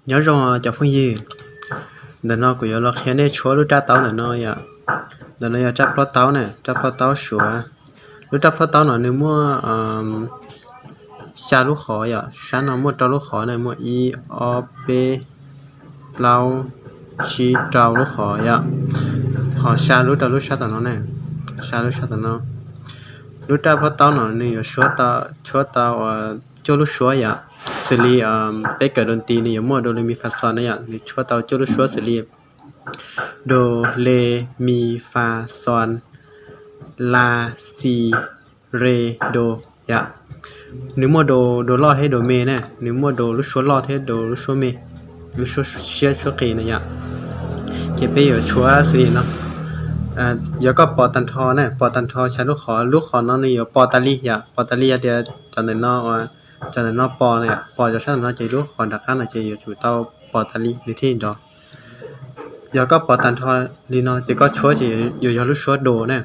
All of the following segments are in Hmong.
Nyob zoo cov phooj ywg, ntawm no kuv yuav los qhia nej tshuab lub raj taub ntawm no yom. Ntawm no yog raj plhob taub na, raj plhob taub Suav. Lub raj plhob taub no nws muaj xya lub qhov yom, sab no muaj rau lub qhov na, muaj ib, ob, peb, plaub, tsib, rau lub qhov yom. Ho xya lub rau lub sab tom no na, xya lub sab tom no. Lub raj plhob taub no nws yuav tshuab tau cuaj lub suab yom. Xws li peb kawm do ti nws yuav muaj do le mi fa xon na yom, nws tshuab tau cuaj lub suab xws li do, le, mi, fa, xon, la, xi, re, do yom. Nws muaj do, do loj thiab do me na, nws muaj do lub suab loj thiab do lub suab me, lub suab siab suab qis na yom. Ces peb yuav tshuab xws li no. Yog koj pos tag nrho na, pos tag nrho xya lub qhov, lub qhov no nws yuav pos tas li yom, pos tas li yog tias cov ntawm no, cov ntawm no pos na, pos cov sab ntawm no ces lub qhov nram qab no ces yuav tsum tau pos tas li nws thiaj nrov. Yog koj pos tag nrho li no ces koj tshuab ces yuav yog lub suab do na,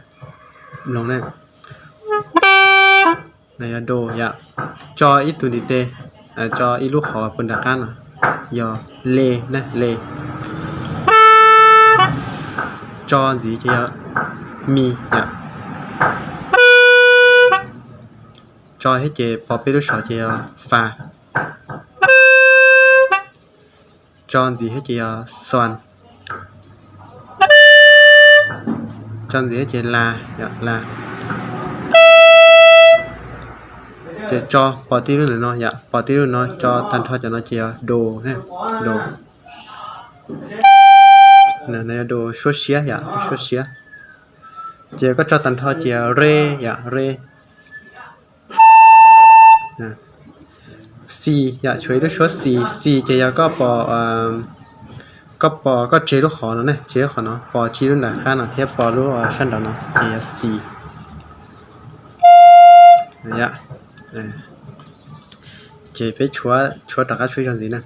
mloog na. Yog do yom. Tso ib tug ntiv tes, tso ib lub qhov puag nram qab no, yog le na, le. Tso ntxiv ces yog mi yom. Tso thiab ces pos peb lub saud ces yog fa. Tso ntxiv thiab ces yog xon. Tso ntxiv thiab ces la, la. Ces tso pos tib lub ntawm no yom, pos tib lub no, tso tag nrho cov no ces yog do, do. Yog do suab siab yom, suab siab. Ces koj tso tag nrho ces yog re yom, re. Xi yom, tshuav ib lub suab xi, xi ces yog koj pos, koj pos koj tseg lub qhov no ne, tseg lub qhov no, pos tsib lub nram qab no thiab pos lub sab nraud no ces yog xi. Ces peb tshuab rov qab tshuab zog ntxiv na.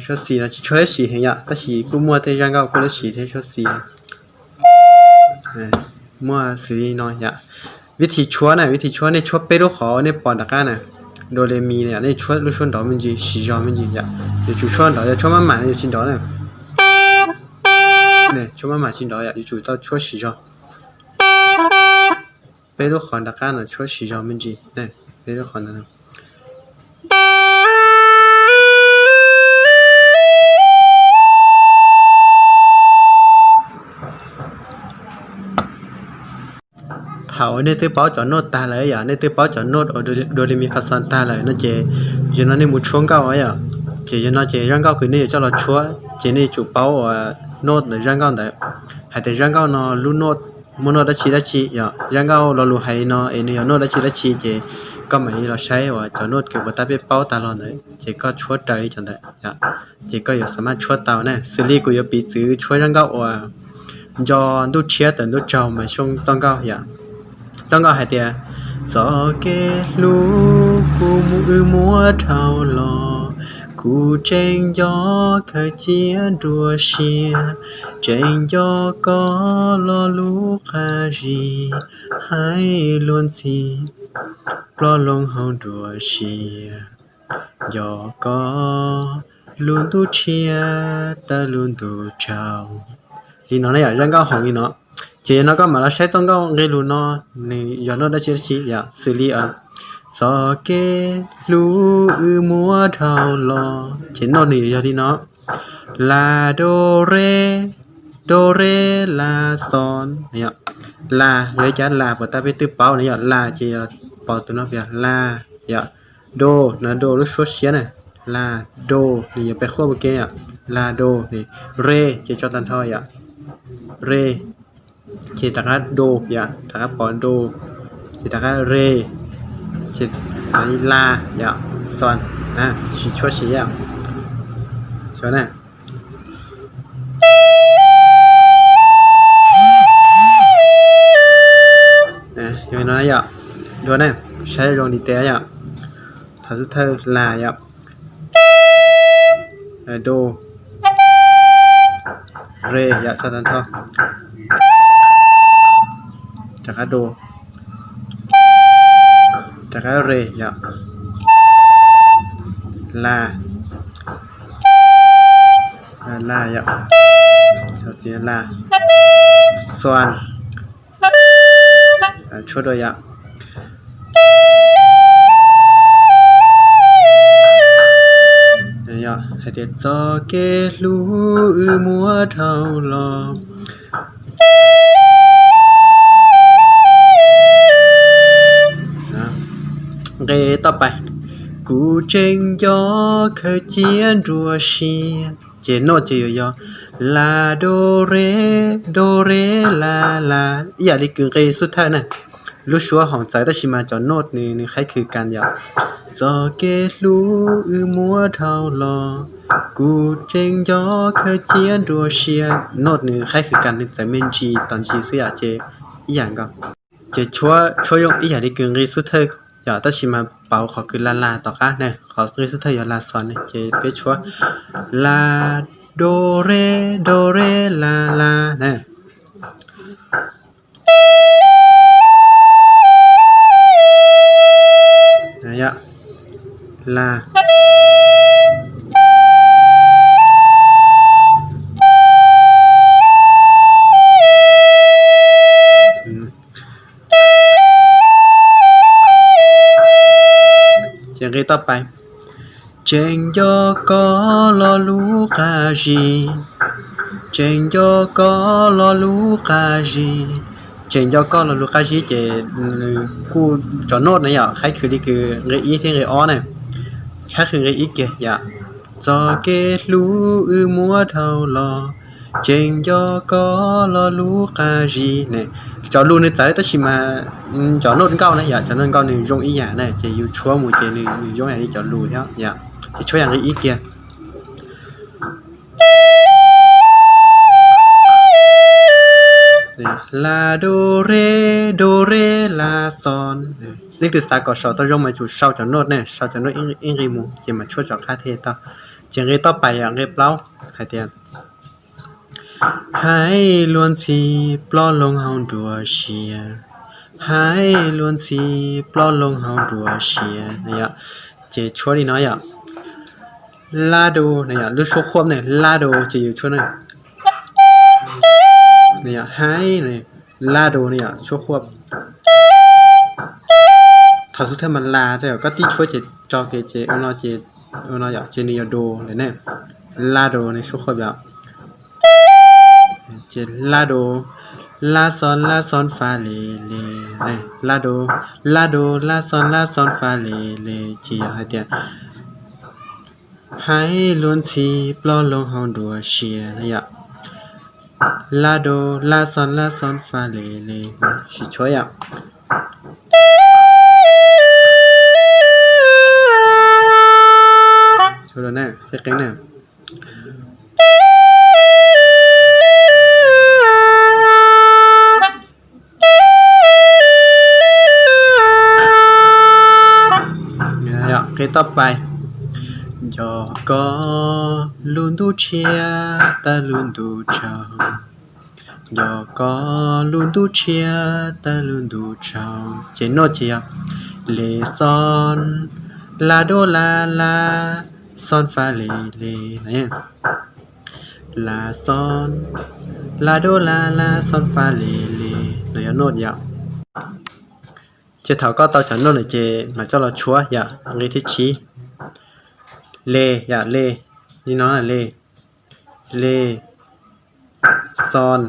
Suab xi no tsis tshua lab sis heev yom, tab sis kuj muaj tej zaj nkauj kuj lab sis thiab suab xi. Muaj xws li no yom. Vib thi tshuab na, vib thi tshuab nej tshuab peb lub qhov nej pos nram qab na, do le mi na yom, nej tshuab lub suab nrov me ntsis, siv zog me ntsis yom. Yuav tsum tshuab nrov, yog tshuab maj mam no yuav tsis nrov na. Tshuab maj mam tsis nrov yom, yuav tsum tau tshuab siv zog. Peb lub qhov nram qab no tshuab siv zog me ntsis, peb lub qhov ntawd. Thaum nej twb paub cov noj tag lawm yom, nej twb paub cov noj uas do le mi fa xon tag lawm no ces yog no nej mus tshuab nkauj yom. Ces yog no ces zaj nkauj kws nej yuav coj los tshuab ces nej yuav tsum paub uas noj ntawm zaj nkauj ntawd, hais tias zaj nkauj no lub noj muaj noj dab tsi dab tsi yom. Zaj nkauj lo lus hais li no es nws yog noj dab tsi dab tsi ces koj mam li los saib uas cov noj kws puas tab peb paub tag los ntawd ces koj tshuab raws li cov ntawd, ces koj yuav xa maj tshuab tau na. Xws li kuv yuav piv txwv tshuab zaj nkauj uas nco ntuj tshiab tawm ntuj tsaug mas xyoo txoj nkauj yom. Txoj nkauj hais tias, txoj kev hlub kuv wb muab dhau los, kuv tseem nco khaws cia nruab siab, tseem nco koj lo lus qab zib, hais luag ntxhi ploj loo hauv nruab siab, nco koj lub ntuj tshiab tawm lub ntuj tsaug. Li no na yom, zaj nkauj hoov li no. Ces yog no koj mam los saib txoj nkauj nqe lus no nws yog noj dab tsi dab tsi yom, xws li txoj kev hlub wb muab dhau los ces noj nws yuav yog li no. La do re, do re la xon. La yog ib cov la puas tab peb twb paub na yom, la ces yog pos tus no yog la yom. Do no do lub suab siab na, la do nws yuav pes quaj ua ke yom, la do. Re ces tso tag nrho yom, re ces rov qab do yom, rov qab pos do, ces rov qab re, ces la yom, xon, siv tshuab siv yom. Yog no yom, dua na, saib zoo li tes yom. Thov xub thawj la yom, do, re yom, tso tag nrho, rov qab do, Rov qab re yom. La, la yom. La, xon, tshuab dua yom. Hais tias txoj kev hlub wb muab dhau los. Nqe toj pais, kuv tseem nco khaws cia nruab siab. Ces nod ces yuav yog la do re, do re la la, ib yam li kws nqe xub thawj na. Lub suab hoom txawv tab sis mas cov nod nws nws khaib khwv kas yom. Txoj kev hlub wb muab dhau los, kuv tseem nco khaws cia nruab siab. Nod nws khaib khwv kas nws txawv me ntsis tom ntsis xwb yom, ces ib yam nkaus. Ces tshuab tshuab zoo ib yam li kws nqe xub thawj yom, tab sis mas pauv qhov kws la la tom qab na, qhov nqe xub thawj yog la xon na, ces peb tshuab la do re, do re la la na. La. Ces nqe toj pais, tseem nco koj lo lus qab zib, tseem nco koj lo lus qab zib. Tseem nco koj lo lus qab zib ces nws kuj cov nod na yom, khaib khwv li kws nqe ib thiab nqe ob na. Khaib khwv nqe ib kiag yom. Txoj kev hlub wb muab dhau los, tseem nco koj lo lus qab zib ne. Cov lus nws txawv tab sis mas cov nod nkauj na yom, cov nod nkauj nws zoo ib yam na, ces yus tshuab mus ces nws nws zoo yam li cov lus thiab yom. Ces tshuab yam nqe ib kiag. La do re, do re la xon. Leej twg xav kom saum tau zoo mas tsum sau cov nod ne, sau cov nod ib nqe mus ces mam tshuab rov qab thiaj tau. Ces nqe toj pais yom, nqe plaub hais tias, hais luag ntxhi plob loo hauv nruab siab, hais luag ntxhi plob loo hauv nruab siab. Ces tshuab li no yom. La do na yom, lub suab khuab ne, la do ces yus tshuab na. Hais, la do ne yom, suab khuab. Thaum xub thawj mas la, koj tib tshuab ces tso kev ces ua no ces, ua no yom, ces nws yog do lawm ne. La do ne suab khuab yom. Ces la do, la xon la xon fa le le. La do, la do la xon la xon fa le le ces yog hais tias, hais luag ntxhi plob loo hauv nruab siab na yom. La do, la xon la xon fa le le. Sib tshuab yom. Qeeb na. Qeeb toj pais. Nco koj lub ntuj tshiab tawm lub ntuj tsaus, nco koj lub ntuj tshiab tawm lub ntuj tsaus. Ces nod ces yog le xon, la do la la, xon fa le le. La xon, la do la la, xon fa le le. No yog nod yom. Ces thaum koj tau cov nod lawm ces mam coj los tshuab yom, nqe thib tsib. Le yom, le, li no le, le, xon,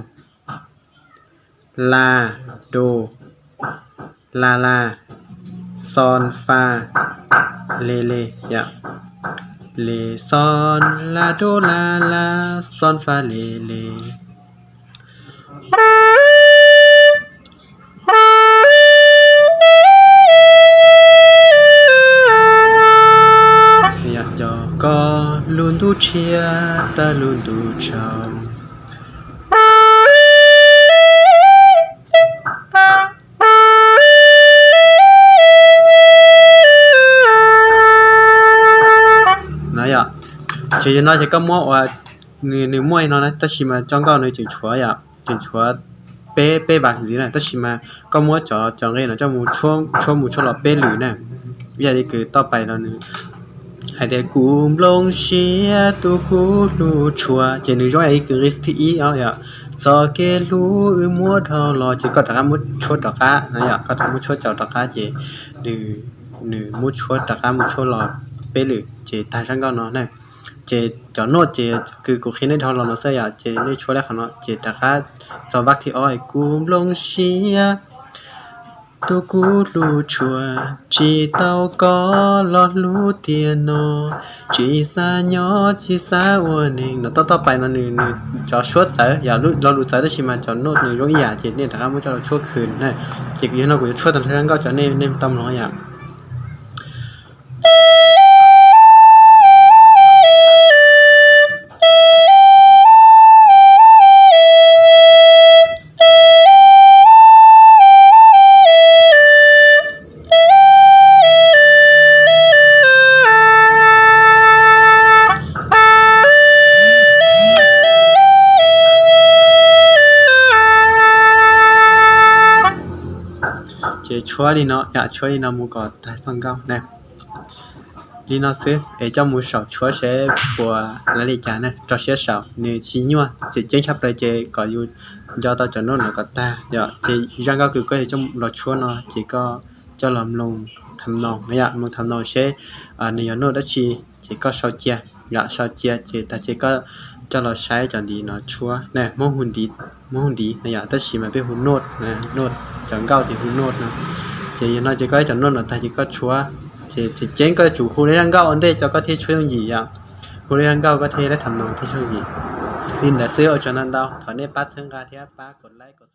la, do, la la, xon fa, le le yom. Le xon la do la la, xon fa le le. Yog nco koj lub ntuj tshiab tawm lub ntuj tsaus. No yom, ces yog no ces koj muab ua, nws muaj no na tab sis mas tso nkauj nws tseem tshuav yom, tseem tshuav peb, peb vas ntxiv na, tab sis mas koj muab cov, cov nqe no coj mus tshuab, tshuab mus tshuab los peb lwm na. Ib yam li kws toj pais no nws hais tias kuv nplooj siab tus kuv hlub tshua, ces nws zoo ib yam li kws nqe thib ib os yom, txoj kev hlub wb muab dhau los, ces koj rov qab muab tshuab rov qab no yom, koj rov muab tshuab caum rov qab ces nws, nws muab tshuab rov qab mus tshuab los peb lwm ces tag zaj nkauj no na. Ces cov noj ces kws kuv qhia nej dhau los no xwb yom, ces nej tshuab li qhov no ces rov qab txog vaj thib ob, kuv nplooj siab tus kuv hlub tshua, tsis tau koj los hlub tiag no, tsis xav nyob tsis xav ua neeg no. Toj, toj pais no nws, nws cov suab txawv yom, lo lus txawv tab sis mas cov noj nws zoo ib yam ces nej rov qab muab coj los tshuab khwv na. Ces yog no kuv yuav tshuab tag nrho zaj nkauj rau nej, nej tau mloog yom. Ces tshuab li no yom, tshuab li no mus kom tag zaj nkauj na. Li no xwb es coj mus saum tshuab seb puas lav li cas na, rau siab saum, nws tsis nyuaj, tseem ceeb tshaj plaws ces kom yus nco tau cov noj no kom tag yom. Ces zaj nkauj kws koj yuav coj los tshuab no ces koj coj los mloog tham noos no yom, mloog tham noos seb nws yog noj dab tsi, ces koj sau cia yom, sau cia ces tag ces koj coj los saib cov ntiv no tshuab na, Hmoob hu ntiv, Hmoob hu ntiv no yom, tab sis mas peb hu noj, noj, cov nkauj ces hu noj no. Ces yog no ces koj saib cov noj no tag ces koj tshuab, ces tseem ceeb koj yuav tsum hu lawv zaj nkauj ua ntej coj koj thiaj tshuab yooj yim yom, hu lawv zaj nkauj koj thiaj lab tham noos thiaj tshuab yooj yim. Li ntawd xwb, ua tsaug ntau ntau, thov nej pab txhawb nqa thiab pab kom like, kom